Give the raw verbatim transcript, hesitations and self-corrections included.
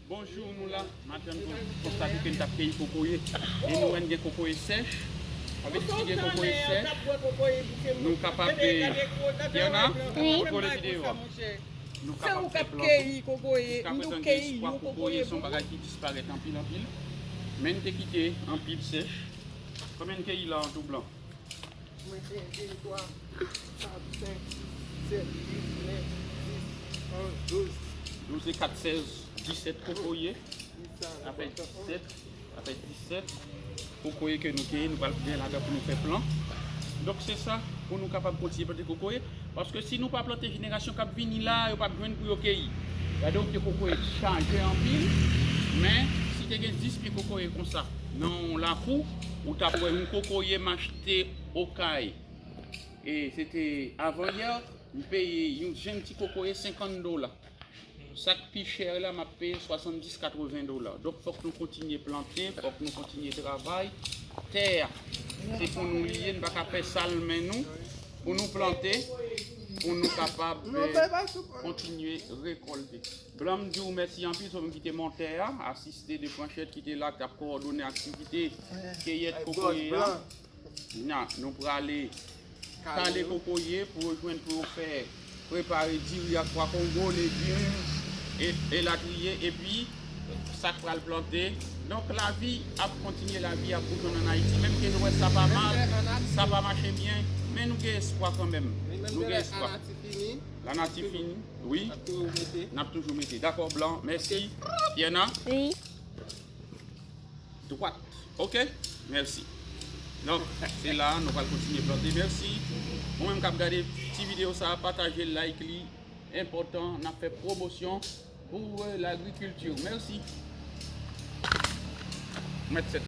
Bonjou, nou la. Maten, nou konstate ke n t ap keyi kokoye. E nou wè n gen kokoye sèch. Sa vle di, si gen kokoye sèch, nou kapab, Diana, kole ki deyò a. Nou kapab fè plante. Jiskaprezan, n gen espwa kokoye, se yon bagay ki disparèt anpil, anpil. Men n te kite anpil sèch. Konbyen n keyi la an tou, Blan? Mwen gen de, twa, kat, senk, sis, sèt, uit, nèf, dis, onz, douz. Douz e kat, sèz, disèt kokoye. Sa fè disèt. Sa fè disèt kokoye ke nou keyi, nou pral gen ladan pou nou fè plan. Donk, se sa, pou nou kapab kontinye plante kokoye. Paske si nou pa plante, jenerasyon k ap vini la, yo p ap jwenn pou yo keyi. Gade yon pye kokoye chaje anpil, men si te gen dis pye kokoye konsa nan yon lakou, ou t ap wè yon kokoye m achte Okay. E se te avanyè, m peye yon jenn ti kokoye senkant dola. Sa k pi chè la, m ap peye swasanndis, katreven dola. Donk, fòk nou kontinye plante, fòk nou kontinye travay. Tè a, se pou nou li ye, n pa ka fè sa l men nou. Pou nou plante, pou nou kapab, eh, kontinye rekòlte. Blan, m di w mèsi anpil, se ou menm ki te montè a, asiste de Franchette ki te la, k t ap kowòdone aktivite keyèt kokoye a. Nan, nou prale kale kokoye pou yo jwenn pou yo fè, prepare diri ak pwa kongo, legim, e, elatriye, epi sa k pral plante. Donk, lavi ap kontinye, lavi ap boujonnen ann Ayiti. Menm ke nou wè sa pa mal, sa pa mache byen, men nou gen espwa kanmenm. Nou gen espwa. Lanati fini, wi. N ap toujou mete. Dakò, Blan. Mèsi. Diana? Wi. Dwat. Oke? Mèsi. Donk, se la, nou pral kontinye plante. Mèsi. Ou menm k ap gade ti videyo sa a, pataje, like li. Enpòtan, n ap fè pwomosyon pou, eh, lagrikilti. Mèt sèt.